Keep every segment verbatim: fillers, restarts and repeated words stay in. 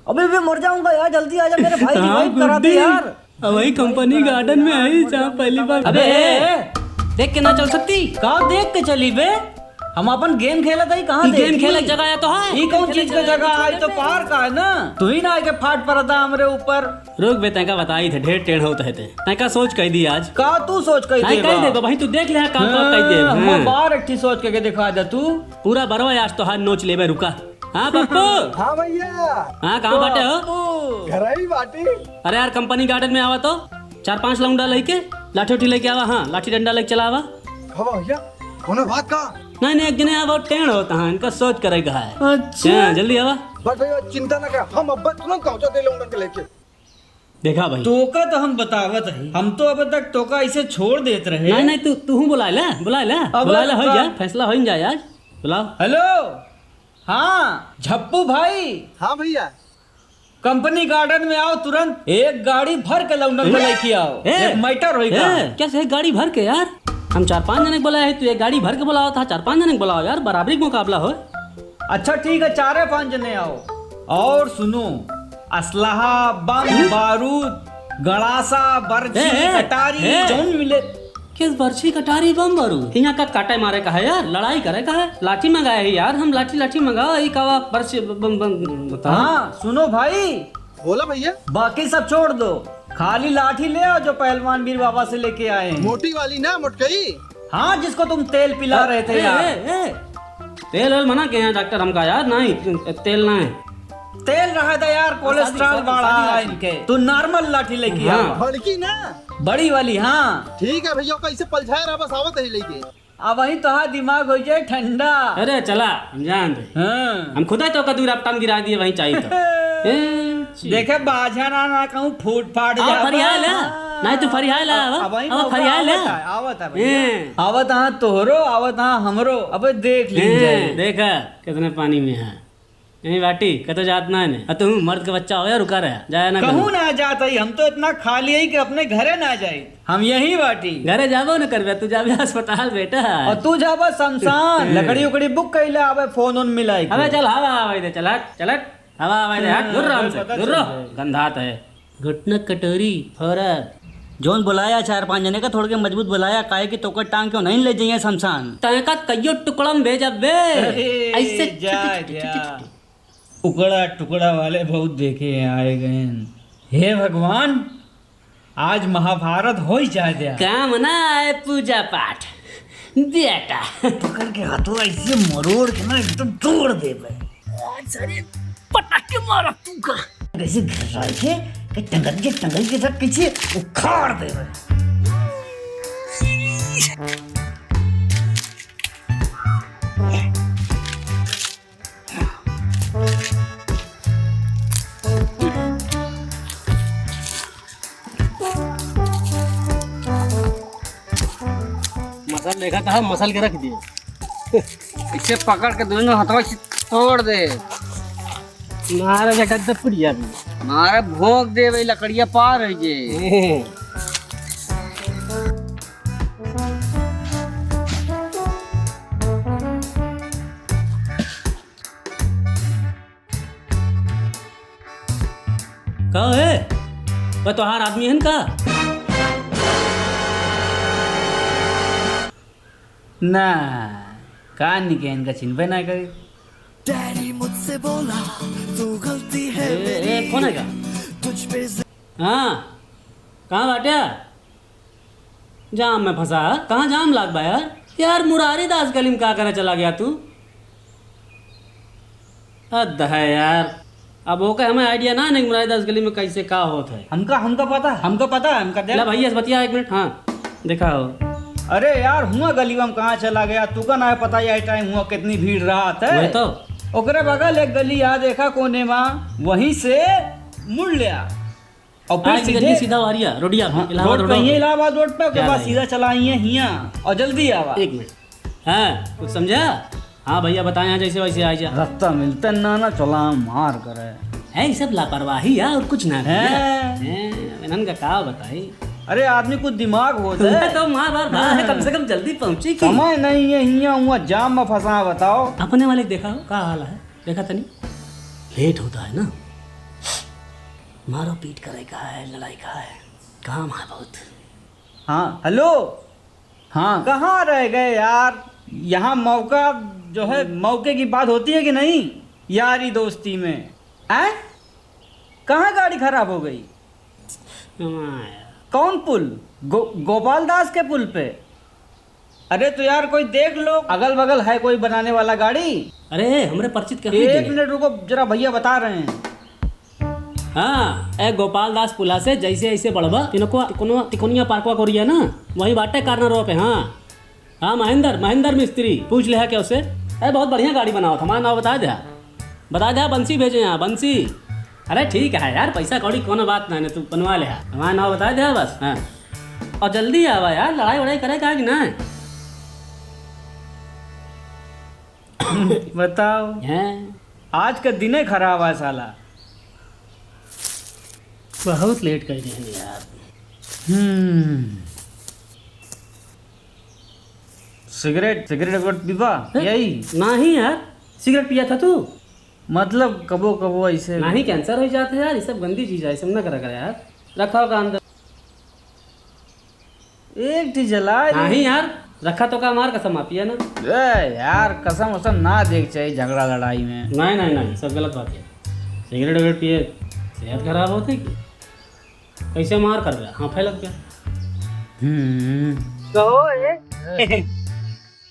अबे, अबे, मर जाऊंगा यार, जल्दी आ जा मेरे भाई, हाँ, revive करा दे गुड्डी। यार। अब वही कंपनी गार्डन में आई, जहाँ पहली बार। अबे, ए, ए, देख के ना चल सकती? का देख के चली बे? हम अपन game खेलत हई, कहाँ ई देख game ली? खेले के जगह है तो है। ई कौन चीज का जगह है? ई तो park है ना। तू ही ना आके फाट पड़ता हमरे ऊपर। रुक बे, तैका बताई थे, ढेर टेढ़ होत है ते। तैका सोच कह दी आज। का तू सोच कह नहीं, दे कह बा? दे बा भाई, तू देख ले, हाँ, काम हाँ, कह दे। हाँ, हाँ। बार एक ठे सोच के, के दिखा दे तू। पूरा बरवा आज तो हाथ नोच लेबे, रुका। हाँ, पप्पू। हाँ, भैया। हाँ, कहाँ बाटे हो? पप्पू। घर ही बाटी। अरे यार, कंपनी गार्डन में आवा तो, चार पांच लौंडा लेके, लाठी उठी लेके आवा। हाँ, लाठी डंडा लेके चला आवा। हाँ, भैया, कौनो बात का? नहीं, नहीं, एक जने आवा, टेढ़ होत है, इनका सोच करेगा है। अच्छा। हाँ, जल्दी आवा। बस भैया, चिंता ना कर, हम अब्बे तुरंत पहुंचा दे लौंडन के लेके। देखा भाई। तोका तो हम बतावत हई, हम तो अब तक तोका ऐसे छोड़ देत रहे। नहीं, नहीं, तू, तू हूँ बुला ले, बुला ले, अब बुला ले, हो जा, फैसला हो जा यार, बुलाओ। Hello, हाँ, झप्पू भाई। हाँ भैया। कंपनी गार्डन में आओ तुरंत, एक गाड़ी भर के लौंडन को ए? लेके आओ, ए? एक matter होइगा। ए? क्या से एक गाड़ी भर के यार? हम चार पांच जने के बुलाए हैं, तू एक गाड़ी भर के बुलाओ था, चार पांच जने के बुलाओ यार, बराबरी का मुकाबला हो। अच्छा ठीक है, चारे पांच जने आओ। और सुनो, असलहा, बम, बारूद, गड़ासा, बरछी, ए, ए, कटारी, ए। जौन मिले। किस बरछी, कटारी, बम, बारूद? यहाँ का काटे मारे का है यार, लड़ाई करे का है? लाठी मंगाए है यार, हम लाठी, लाठी मंगाओ, ई कावा बरछी, बम, बम, बताओ। हाँ, सुनो भाई। बोला भैया। बाकी सब छोड़ दो, खाली लाठी ले आओ जो पहलवान बीर बाबा से लेके आए हैं। मोटी वाली ना, मोटकई? हाँ, जिसको तुम तेल पिला रहे थे ए, यार। ए, ए, तेल वेल मना के हैं डॉक्टर हमका यार, नहीं, तेल नहीं। तेल रहा था यार, cholesterol बढ़ा है इनके। तू normal लाठी लेके आ। हाँ। बड़की ना? बड़ी वाली, हाँ। ठीक है भैया, कैसे पलझाए रहा, बस आवत ही लेके। अब वही तोहार दिमाग हो जाए ठंडा। अरे चला, हम जान दे। हाँ। हम खुदा तो का दूर अपटाम गिरा दिए वहीं चाहिए तो। ए, छी। देखे बाझा ना, ना कहूँ फूट फाट अब जाबा। फरियाल है। हाँ। नहीं तो फरियाल है, अब, अब वहीं अब मौका फरियाल है। आवत है, आवत है भैया। ए। आवत हाँ तोहरो, आवत हाँ हमरो। अब देख लीन ए, जाए। देखा, कितने पानी में है। यहीं बाटी, कतो जात ना है ने। आ तू मर्द के बच्चा हो या रुका रहा, जाया ना कहूँ कहीं। ना जात है, हम तो इतना खाली है कि अपने घरे ना जाए। हम यहीं बाटी। घरे जाबो न करबे, तू जाबे अस्पताल बेटा। और तू जाबा शमशान, हम्म। लकड़ी उकड़ी book कइले आवे, phone उन मिलाई के। अबे चल, हवा आवे दे, चल हट, चल हट, हवा आवे दे, हट, दूर रह हमसे, पता दूर चल रह, जाए। गंधात है। घुटना कटोरी, फौरन। जौन बुलाया चार पांच जने का, थोड़ के मजबूत बुलाया, काहे कि तोकर टांग के नहीं ले जाइए शमशान। तय का कइयो टुकड़ा में भेजब बे। अरे, ऐसे जा, छोटे, छोटे, जा। छोटे, छोटे। टुकड़ा टुकड़ा वाले बहुत देखे हैं, आए गए हैं। हे भगवान, आज महाभारत हो ही जाए दे। काम ना आए पूजा पाठ, बेटा। पकड़ के हाथों ऐसे मरोड़ के ना एकदम तोड़ दे बे। आज सारे पटाखे मारा तू का। कैसे घिसाई के, के टंगल के, टंगल के साथ पीछे उखाड़ दे बे। मसल देखा था, मसल के रख दिए। इसे पकड़ के दोनों हथवा से तोड़ दे। मारे बेटा, दब पड़ी अभी। मारे भोंक दे भाई, लकड़िया पार हो जे। का है? वह तोहार आदमी हन का? ना, का निके इनका चिन्हबे ना करे। डैडी मुझसे बोला, तू गलती है ए, मेरी। ए, कौन है का? तुझ पे ज- हाँ, कहाँ बाट्या? जाम में फंसा है? कहाँ जाम लाग बा यार? यार, मुरारी दास गली में का करे चला गया तू? हद है यार। अब ओके हमें idea ना है कि मुरारी दास गली में कैसे का होत है। हमका, हमका पता है, हमका पता है, हमका दे। ले भैया से बतिया एक मिनट। हाँ, देखा हो। अरे यार, हुआ गलीवा में कहाँ चला गया? तू का ना पता यही time हुआ कितनी भीड़ रहत है। वही तो। ओकरे बगल एक गली आ देखा कोने में, वहीं से मुड़ लिया। और फिर आज सीधे निकल सीधा वारिया, रोडिया पे, हाँ, इलाहाबाद रोड पे, रोड पे। इलाहाबाद रोड पे, ओके, क्या बाद भाई? सीधा चला आइए हियाँ और जल्दी आवा। एक मिनट। हाँ, कुछ समझा? हाँ भैया, बताए यहाँ जैसे वैसे आ जा। रास्ता मिलते ना, ना चला मार करे। है, ये सब लापरवाही है और कुछ ना भैया। हैं? हैं, अब इन्हन का का बताई? अरे आदमी कुछ दिमाग होता है। तो मार मार रहा है, हाँ। कम से कम जल्दी पहुँची की। समय नहीं है, हियाँ हुआ जाम में फंसा, बताओ। अपने वाले देखा हो, का हाल है? देखा तनी, late होता है ना। मारो पीट करे का है, लड़ाई का है, काम है बहुत। हाँ, हेलो। हाँ। कहाँ रह गए यार? यहाँ मौका जो है, मौके की बात होती है कि नहीं यारी दोस्ती में? हैं? कहाँ गाड़ी खराब हो गई? कहाँ है? कौन पुल? गो-, गोपाल दास के पुल पे? अरे तो यार, कोई देख लो, अगल बगल है कोई बनाने वाला गाड़ी? अरे, हमरे परिचित के हैं एक देने। मिनट रुको, जरा भैया बता रहे हैं। हाँ, ए गोपाल दास पुला से जैसे ऐसे बढ़बा, तिनको, तिकोनिया पार्कवा कोरिया ना, वहीं बाटे corner पे। हाँ, हाँ, महेंद्र, महेंद्र मिस्त्री, पूछ ले है क्या उसे? ए, बहुत बढ़िया गाड़ी बनावत, हमारा नाव बता दे। बता दे, बंसी भेजे यहाँ, बंसी। अरे ठीक है यार, पैसा कौड़ी कोनो बात नहीं, तू बनवा ले, हमारा नाव बता दे बस। हाँ, और जल्दी आवा यार, लड़ाई वड़ाई करे का कि ना? बताओ। हैं? आज का दिने खराब है साला। बहुत लेट कर रहे हैं यार। हम्म। सिगरेट, सिगरेट वगरेट पीबा? हैं? यही? नहीं यार, सिगरेट पिया था तू? मतलब कबो कबो ऐसे। नहीं, कैंसर हो जाता है यार, ये सब गंदी चीज है, ये सब ना करा कर यार। रखा होगा अंदर। एक ठी जला दे। नहीं यार, रखा तो का, मार कसम आप पिया ना। ए यार, कसम वसम ना देख चाहिए झगड़ा लड़ाई में। नहीं, नहीं, नहीं, सब गलत बात है। सिगरेट वगरेट पिए सेहत खराब होती कि? कैसे मार कर गया? हाँ, फैलत गया। हम्म। कहो ए।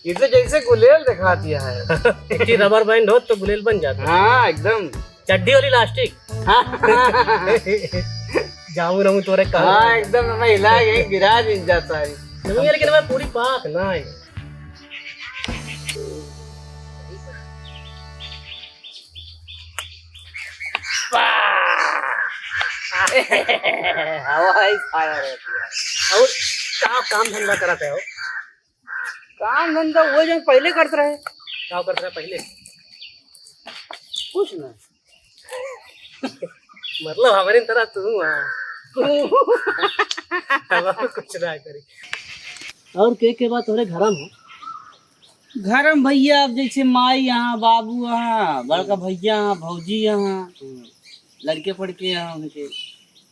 इसे जैसे गुलेल दिखा दिया है। एक ही रबर बैंड हो तो गुलेल बन जाता है। हाँ, एकदम। चड्डी वाली लास्टिक। हाँ। जाऊँ रहूँ तोरे कान। हाँ, एकदम मैं हिला के गिरा दिन जा सारी। नहीं, लेकिन मैं पूरी पाक ना है। हवा ही फायर होती है। और का काम धंधा करत है हो? काम धंधा वो जो पहले करत रहे। का करत रहे पहले? कुछ ना। मतलब हमरे तरह तू हाँ। हम कुछ ना करी। और के के बात तोरे घरम हो? घरम भैया, अब जैसे माई यहाँ, बाबू यहाँ, बड़का हम्म। भैया यहाँ, भौजी यहाँ, हम्म। लड़के पड़के यहाँ उनके।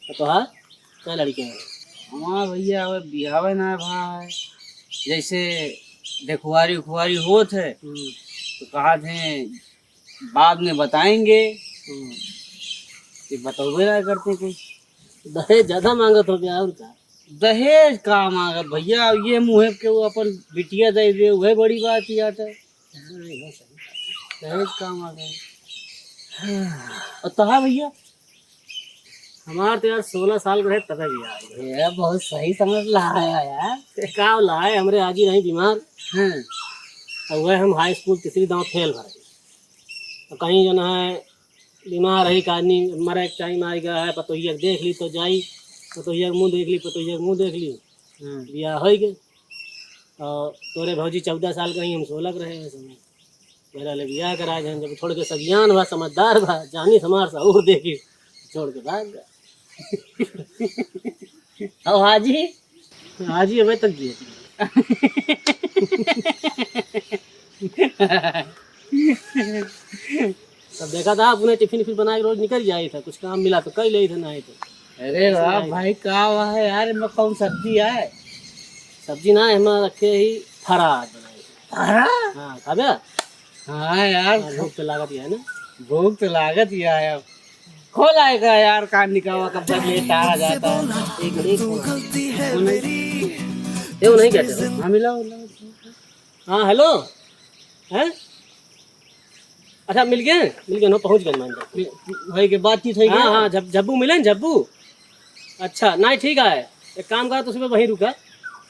तो तोहार कै लड़के हैं? हमार भैया अब बिहावे ना भाई, जैसे देखुआरी उखुआरी होत है, हम्म। तो कहा थे बाद में बताएंगे, हम्म। कि बतौबे ना करते कुछ। दहेज ज्यादा मांगत हो गया और का? दहेज का मांगत भैया, ये मुँहे के वो अपन बिटिया दे दे, वह बड़ी बात ही आता है। हाँ, ये सही। दहेज का मांगत। और तहा भैया? हमार तो यार सोलह साल के रहे तबे बियाह हो गया। ये बहुत सही समझ ला है यार। का ला है, हमरे आजी रही बीमार। हाँ। और वह हम हाई स्कूल तीसरी दांव फेल भरे। तो कहीं जो ना है, बीमार रही का आदमी, मरे के टाइम आइ गया है, पतोहिया के देख ली तो जाई, पतोहिया के मुँह देख ली, पतोहिया के मुँह देख ली, हम्म। बियाह होइ गए। और तोरे भौजी चौदह साल के रही, हम सोलह के रहे, ऐसे में मेरा ले बियाह करा दे, जब छोड़ के सगियान बा, समझदार बा, जानी समार सहूर देखी, छोड़ के भाग गया। और हाजी? हाजी अबे तक जिए। तब देखा था, अपने टिफिन फिर बना के रोज निकल जाए था, कुछ काम मिला तो कर ले था, नहीं तो अरे वाह भाई, का हुआ है यार, इनमें कौन सब्जी है? सब्जी ना, हम रखे ही फरा आज बनाए। फरा? हाँ, खाबे? हाँ यार। हाँ, भूख तो लागत ही है ना? भूख तो लागत ही है अब। खोल आएगा यार, कान निकावा, कब तक ये तारा जाता है। एक मिनट। वो नहीं, ये वो नहीं कहते हो? हाँ, मिलाओ, मिलाओ। हाँ, हेलो। हैं? अच्छा, मिल गए? मिल गए, हो, पहुँच गए मान लो। मिल-, भाई के बातचीत हो गई? हाँ, हाँ, जब, जब्बू मिले न, जब्बू। अच्छा, नहीं, ठीक है। एक काम करा, तू सुबह वहीं रुका।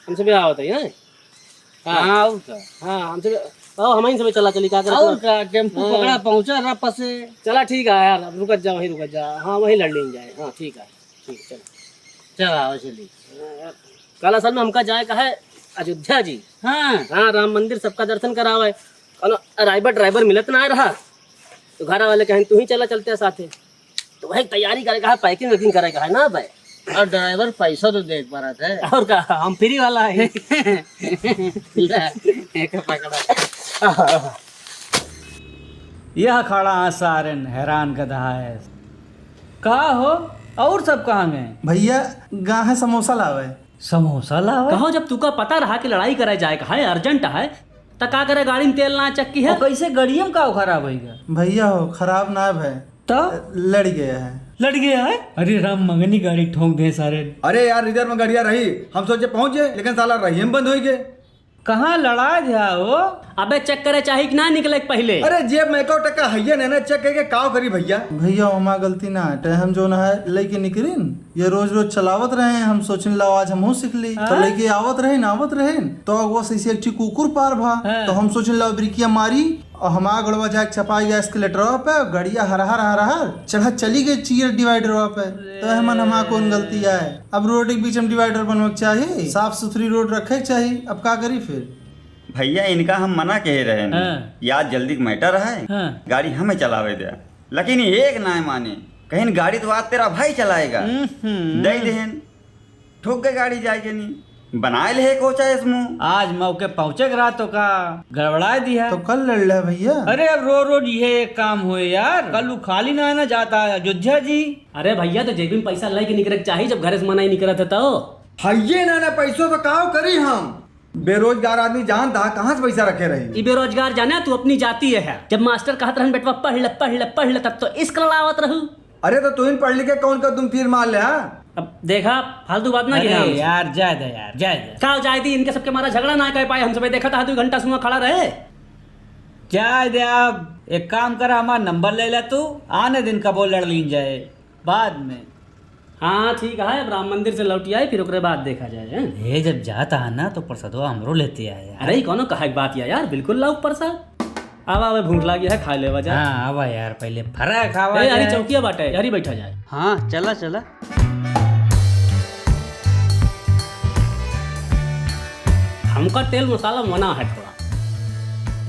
हम सुबह आवत है, हैं? हाँ। हाँ, और का? हाँ, हम सुबह, आओ, हम ही सुबह चला चली, का करत और ना? का, टेम्पू हाँ। पकड़ा, पहुँचा रहा पसे। चला, ठीक है यार, अब रुकत जा, वहीं रुकत जा। हाँ, वहीं लड़ लेन जाए। हाँ, ठीक है। ठीक, चल। चल, आओ, चली। कल असल में हमका जाए का है अयोध्या जी। हाँ। हाँ, राम मंदिर सबका दर्शन करावे। कल ड्राइवर, ड्राइवर मिलत ना रहा, तो घर वाले कहें, "तू ही चला, चलते हैं साथे।" तो वही तैयारी करे का है, packing वैकिंग करे का है ना भाई। और ड्राइवर पैसा तो देख पा रहा था। और का, हम फ्री वाला है। ले, एक पकड़ा। यह खड़ा है सारन, हैरान गधा है। का हो, और सब कहाँ गए? भैया, गा है समोसा लावे। समोसा लावे? कहो, जब तुका पता रहा कि लड़ाई करे जाए का है, urgent है, त का करे गाड़ी में तेल ना चक्की है? और कैसे गड़िया में का खराब होइगा? भैया हो, खराब ना भय। तो? लड़ गया है। लड़ गया है? अरे राम, मंगनी गाड़ी ठोंक दे सारे। अरे यार, रिजर्व में गड़िया रही, हम सोचे पहुंच जाए, लेकिन साला रहिए में बंद हो गए। कहाँ लड़ा दिया हो? अबे check करे चाही कि ना निकले के पहिले? अरे जेब में एको टका हइये नहीं ना, check करके काव करी भैया? भैया, हमार गलती ना हटे, हम जो ना है लेके निकलिन, ये रोज रोज चलावत रहे, हम सोचिन लाओ आज हमहू सीख ली। तो हाँ? लेके आवत रहे न, आवत रहे न, तो अगवा से एक ठी कुकुर पार भा, हाँ। तो हम सोचिन लाओ ब्रेकिया मारी, और हमार गड़वा जाके चपाई गया एस्केलेटरवा पे, गड़िया हर हर हर हर चढ़ा चली गई चीर डिवाइडरवा पे। तो एमन हमार कौन गलती आए? अब रोड के बीच में डिवाइडर बनवे के चाही, साफ सुथरी रोड रखे के चाही। अब का करी फिर? भैया, इनका हम मना कहे रहे न। हाँ। यार, जल्दी के मैटर है, हाँ। गाड़ी हमें चलावे दे, लेकिन एक ना माने, कहीं गाड़ी तो आज तेरा भाई चलाएगा। हम्म। दे देहन, ठोक के गाड़ी जाए के नहीं, बनाए ले कोचा इस मुंह। आज मौके पहुंचे के रहा तो का गड़बड़ाए दिया। तो कल लड़ ले भैया। अरे अब रो रोज ये एक काम होए यार, कल वो खाली ना ना जाता है अयोध्या जी। अरे भैया, तो जेबी में पैसा लेके निकले के चाही, जब घरे से मना ही निकलत है तो। हइये ना ना पैसो तो काव करी हम, बेरोजगार आदमी जानता कहाँ से पैसा रखे रही। ई बेरोजगार जाने तू अपनी जाति है, जब मास्टर कहत रहन बेटवा पढ़ ले पढ़ ले पढ़ ले, तब तो इश्क लड़ावत रहू। अरे तो तुहिन पढ़ लिख के कौन का तुम तीर मार ले, हाँ? अब देखा, फालतू बात ना अरे किया हमसे। यार, जाए दे यार, जाए दे। का जाए दी, इनके सबके मारा झगड़ा ना कर पाए हमसे। भाई देखा था, दो घंटा सुना खड़ा रहे। जाए दे, अब एक काम कर, हमारा नंबर ले ले तू, आने दिन कबो लड़ लीन जाए, बाद में। हाँ, ठीक है, अब राम मंदिर से लौट आए, फिर ओकरे बाद देखा जाए, हैं? ये जब जाता है ना, तो प्रसादवा हमरो लेते आए यार। अरे, ई कौनो कहे के बात या यार, बिल्कुल लाओ प्रसाद। आवा, आवा, भूख लागी है, खा लेवा जा। हाँ, आवा यार, पहले फरा खावा ए, अरे, जाए। चौकिया बाटे, यारी बैठा जाए। हाँ, चला, चला। हमका तेल मसाला मना है थोड़ा,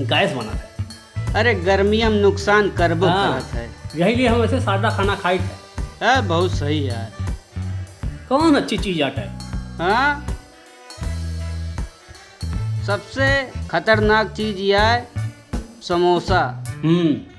गैस बना है। अरे, गर्मिया में नुकसान करबो हाँ, करत है। यही लिए हम ऐसे सादा खाना खाई थे। हाँ, बहुत सही यार। कौन अच्छी चीज आटे? हाँ, सबसे खतरनाक चीज यह है समोसा। हम्म।